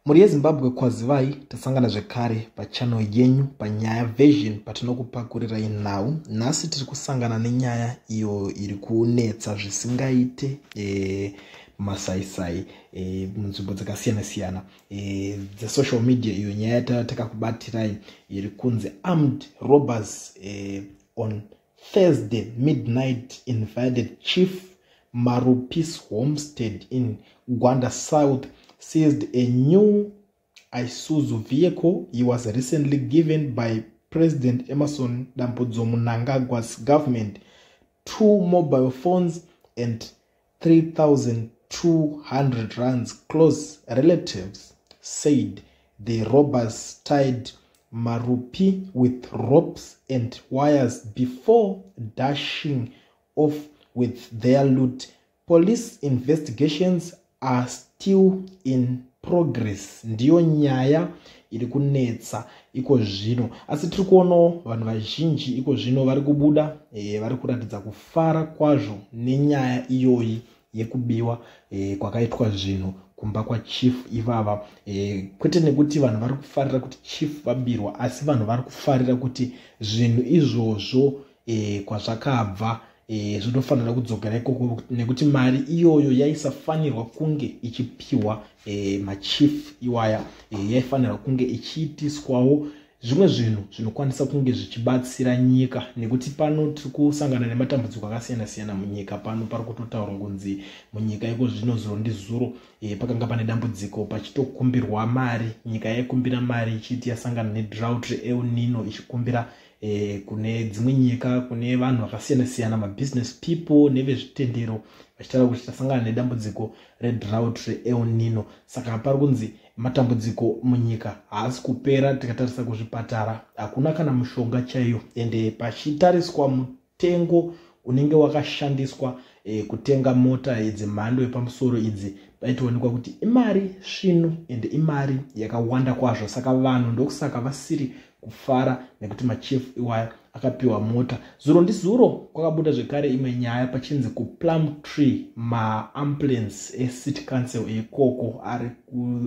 Mhuri yeZimbabwe, kwazivai, tasangana zvekare pachannel yenyu paNyaya Version patinokupakurirai nhau. Nhasi tiri kusangana nenyaya iyo iri kunetsa zvisingaite masaisai munzvimbo dzakasiyana siyana dzesocial media. Iyo nyaya takakubatirai iri kunzi armed robbers on Thursday midnight invaded Chief Marupi's homestead in Gwanda South, seized a new Isuzu vehicle he was recently given by President Emmerson Dambudzo Mnangagwa's government, two mobile phones and 3,200 rands. Close relatives said the robbers tied Marupi with ropes and wires before dashing off with their loot. Police investigations are still in progress. Ndiyo nyaya iri kunetsa iko zvino, asi tiri kuonawo vanhu vazhinji iko zvino vari kubuda vari kuratidza kufara kwazvo nenyaya iyoyi yekubiwa kwakaitwa zvinhu kumba kwachief ivava. Kwete nekuti vanhu vari kufarira kuti chief vabirwa, asi vanhu vari kufarira kuti zvinhu izvozvo kwazvakabva zvinofanira kudzokera ikoko, nekuti mari iyoyo yaisafanirwa kunge ichipiwa machief iwaya. Yaifanirwa kunge ichiitiswawo zvimwe zvinhu zvinokwanisa kunge zvichibatsira nyika, nekuti pano tiri kusangana nematambudziko akasiyana siyana munyika. Pano pari kutotaurwa kunzi munyika iko zvino, zuro ndizuro pakanga pane dambudziko pachitokumbirwa mari. Nyika yaikumbira mari ichiti yasangana nedrought reEl Nino, ichikumbira kune dzimwe nyika, kune vanhu vakasiyana siyana, mabusiness people nevezvitendero, vachitaura kuti tasangana nedambudziko redrought reEl Nino. Saka pari kunzi matambudziko munyika haasi kupera. Tikatarisa kuzvipatara, hakuna kana mushonga chaiyo, ende pachitariswa mutengo unenge wakashandiswa kutenga mota dzemhando yepamusoro idzi, paitoonekwa kuti imari svinu ende imari yakawanda kwazvo. Saka vanhu ndokusaka vasiri kufara nekuti machief iwaya akapiwa mota. Zuro ndizuro kwakabuda zvekare imwe nyaya pachinzi kuPlumtree maambulance ecity council eikoko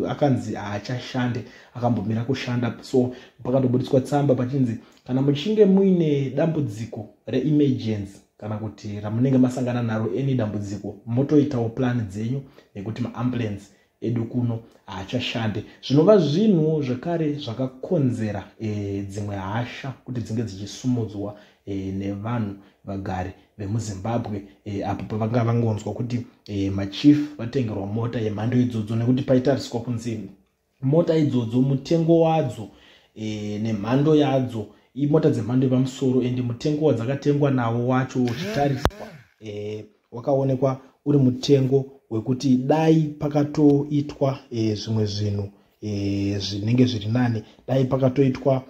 akanzi haachashande, akambomira kushanda. So pakatobudiswa tsamba pachinzi kana muchinge muine dambudziko reemergency kana kuti ramunenge masangana naro, any dambudziko, motoitawo plan dzenyu nekuti maambulance edu kuno haachashande, zvinova zvinhu zvekare zvakakonzera dzimwe hasha kuti dzinge dzichisumudzwa nevanhu vagari vemuZimbabwe apo pavanga vangonzwa kuti machief vatengerwa mota yemhando idzodzo, nekuti paitariswa kunzi mota idzodzo mutengo wadzo nemhando yadzo imota dzemhando yepamusoro, ende mutengo wadzakatengwa nawo wacho uchitariswa wakaonekwa uri mutengo wekuti dai pakatoitwa zvimwe zvinhu zvinenge zviri nani, dai pakatoitwa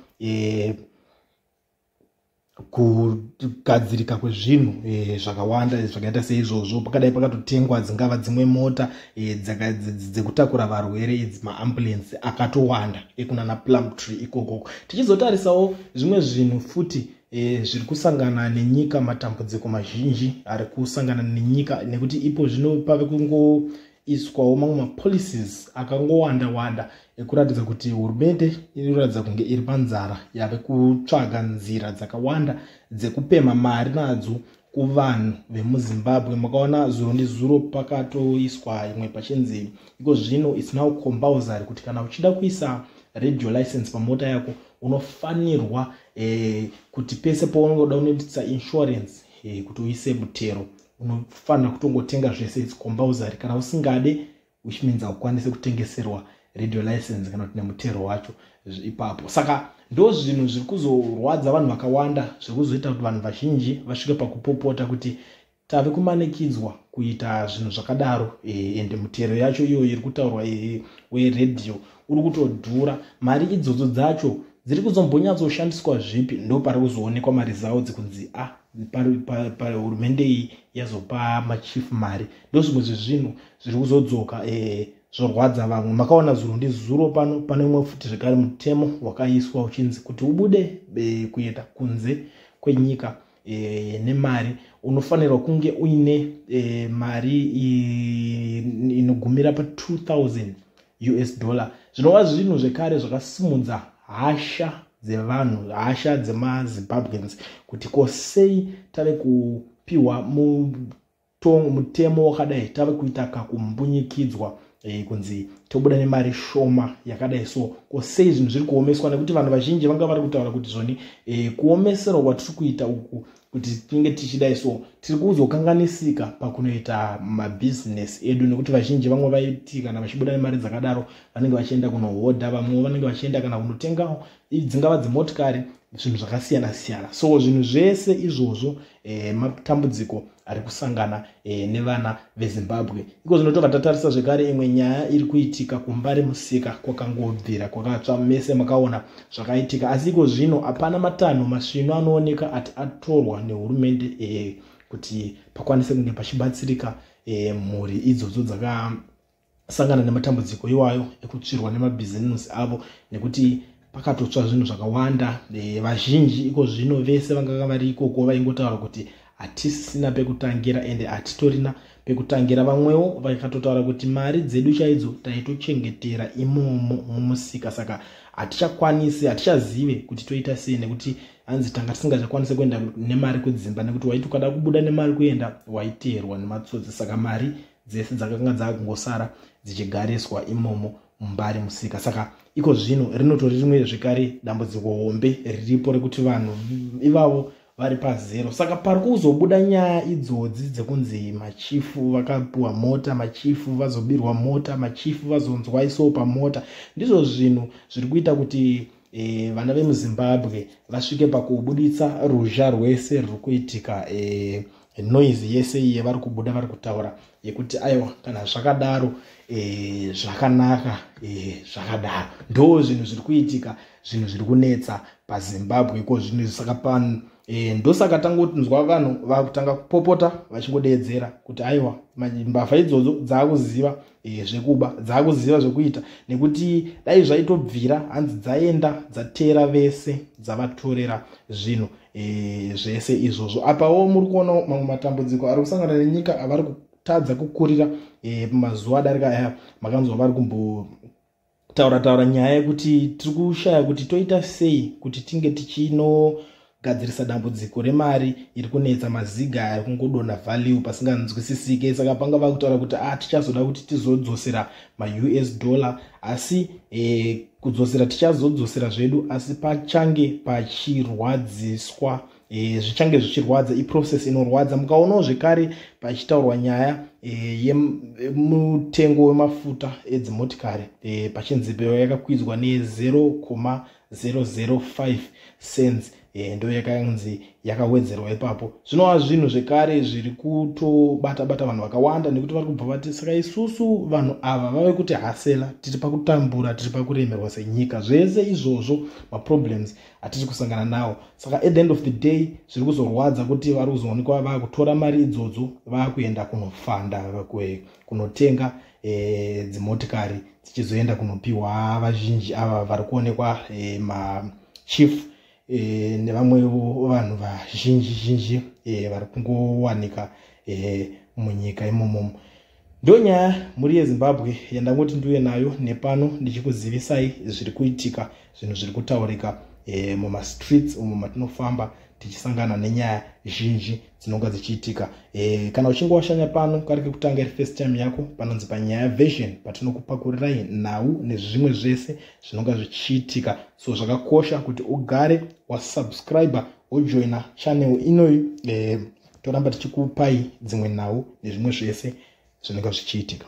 kugadzirika kwezvinhu zvakawanda zvakaita seizvozvo, pakadai pakatotengwa dzingava dzimwe mota dzekutakura varwere idzi, maambulance akatowanda ekunana Plumtree ikokoko. Tichizotarisawo zvimwe zvinhu futi zviri kusangana nenyika, matambudziko mazhinji ari kusangana nenyika, nekuti ipo zvino pave kungoiswawo mamwe mapolicies akangowanda wanda ekuratidza kuti hurumende inoratidza kunge iri panzara, yave kutsvaga nzira dzakawanda dzekupema mari nadzo kuvanhu vemuZimbabwe. Makaona zuro ndizuro pakatoiswa imwe pachinzi iko zvino it's now compulsory kuti kana uchida kuisa radio license pamota yako, unofanirwa kuti pese paunoda unoitisa insurance kuti uise mutero, unofanira kutongotenga zvese. It's compulsory. Kana usingade, which means haukwanisi kutengeserwa radio license kana kuti nemutero wacho ipapo. Saka ndo zvinhu zviri kuzorwadza vanhu vakawanda, zviri kuzoita kuti vanhu vazhinji vasvike pakupopota kuti tave kumanikidzwa kuita zvinhu zvakadaro. Ende mutero yacho iyoyo iri kutaurwa weredhiyo uri kutodhura. Mari idzodzo dzacho dziri kuzombonyatsoshandiswa zvipi? Ndo pari kuzoonekwa maresults kunzi a hurumende iyi yazopa machief mari. Ndo zvimwe zvezvinhu zviri kuzodzoka zvorwadza vamwe. Makaona zuro ndizuro pano pane umwe futi zvekare mutemo wakaiswa uchinzi kuti ubude kuenda kunze kwenyika nemari, unofanirwa kunge uine mari inogumira pa2000. US dollar, zvinova zvinhu zvekare zvakasimudza hasha dzevanhu, hasha dzemaZimbabweans, kuti ko sei tave kupiwa mutemo wakadai, tave kuita kakumbunyikidzwa, kunzi tobuda nemari shoma yakadai. So ko sei zvinhu zviri kuomeswa? Nekuti vanhu vazhinji vanga vari kutaura kuti zvoni, kuomeserwa kwatiri kuita uku kuti tinge tichidai, so tiri kuzokanganisika pakunoita mabhizinesi edu, nekuti vazhinji vamwe vaiti kana vachibuda nemari dzakadaro vanenge vachienda kunohodha, vamwewo vanenge vachienda kana kunotengawo, dzingava dzimotikari, zvinhu zvakasiyana siyana. So zvinhu zvese izvozvo, matambudziko ari kusangana nevana veZimbabwe iko zvino. Tobva tatarisa zvekare imwe nyaya iri kuitika kuMbare Musika. Kwakangobvira kwakatsva, mese makaona zvakaitika, asi iko zvino hapana matanho masvino anooneka ati atorwa nehurumende kuti pakwanise kunge pachibatsirika mhuri idzodzo dzakasangana nematambudziko iwayo ekutsvirwa nemabhizimusi avo, nekuti pakatotsva zvinhu zvakawanda. Vazhinji iko zvino vese vanganga vari ikoko vaingotaura kuti hatisisina pekutangira, ende hatitorina pekutangira. Vamwewo vakatotaura kuti mari dzedu chaidzo taitochengetera imomo mumusika, saka hatichakwanisi, hatichazive kuti toita sei, nekuti hanzi tanga tisingachakwanisi kuenda nemari kudzimba, nekuti waiti ukada kubuda nemari kuenda waiteerwa nematsotsi. Saka mari dzese dzakanga dzakungosara dzichigariswa imomo muMbare Musika. Saka iko zvino rinotori rimwe zvekare dambudziko hombe riripo rekuti vanhu ivavo vari pazero. Saka pari kuzobuda nyaya idzodzi dzekunzi machifu vakapiwa mota, machifu vazobirwa mota, machifu vazonzwa isowo pamota, ndizvo zvinhu zviri kuita kuti vana vemuZimbabwe vasvike pakubuditsa ruzha rwese ruri kuitika, noise yese iye vari kubuda vari kutaura yekuti aiwa, kana zvakadaro, zvakanaka, zvakadaro. Ndo zvinhu zviri kuitika, zvinhu zviri kunetsa paZimbabwe iko zvinhu. Saka pano ndosaka tangotinzwa vanhu vakutanga kupopota vachingodeedzera kuti aiwa, mbavha idzodzo dzaakuziva zvekuba, dzaakuziva zvekuita, nekuti dai zvaitobvira hanzi dzaenda dzateera vese, dzavatorera zvinhu zvese izvozvo. Apawo muri kuona mamwe matambudziko ari kusangana nenyika avari kutadza kukurira. Mazuva adarika aya makanzwa vari kumbo taura taura nyaya yekuti tiri kushaya kuti toita sei kuti tinge tichinogadzirisa dambudziko remari iri kunetsa, maziga ari kungodonha value pasinganzwisisike. Saka panga vakutaura kuti ah, tichazoda kuti tizodzosera maUS dollar, asi kudzosera tichazodzosera zvedu, asi pachange pachirwadziswa, zvichange zvichirwadza, iprocess inorwadza. Mukaonawo zvekare pachitaurwa nyaya yemutengo wemafuta edzimotikari, pachinzi yakakwidzwa ne0,005 cents, ndo yakanzi yakawedzerwa ipapo, zvinova zvinhu zvekare zviri kutobata bata vanhu vakawanda, nekuti vari kubva vati saka isusu vanhu ava vave kuti hasela, tiri pakutambura, tiri pakuremerwa senyika. Zvese izvozvo maproblems atiri kusangana nawo. Saka at the end of the day zviri kuzorwadza kuti vari kuzoonekwa vakutora mari idzodzo vakuenda kunofanda, kunotenga dzimotikari dzichizoenda kunopiwa vazhinji ava vari kuonekwa, machief nevamwewo vanhu vazhinji zhinji vari kungowanika munyika imomomo. Ndo nyaya, mhuri yeZimbabwe, yandangoti ndiuye nayo nepano ndichikuzivisai zviri kuitika, zvinhu zviri kutaurika mumastreets umo matinofamba tichisangana nenyaya zhinji dzinonga dzichiitika. Kana uchinge washanya pano kari kekutanga, iri first time yako, panonzi paNyaya Version, patinokupakurirai nhau nezvimwe zvese zvinonga zvichiitika. So zvakakosha kuti ugare wasubscribe, wojoina channel inoyi, toramba tichikupai dzimwe nhau nezvimwe zvese zvinonga zvichiitika.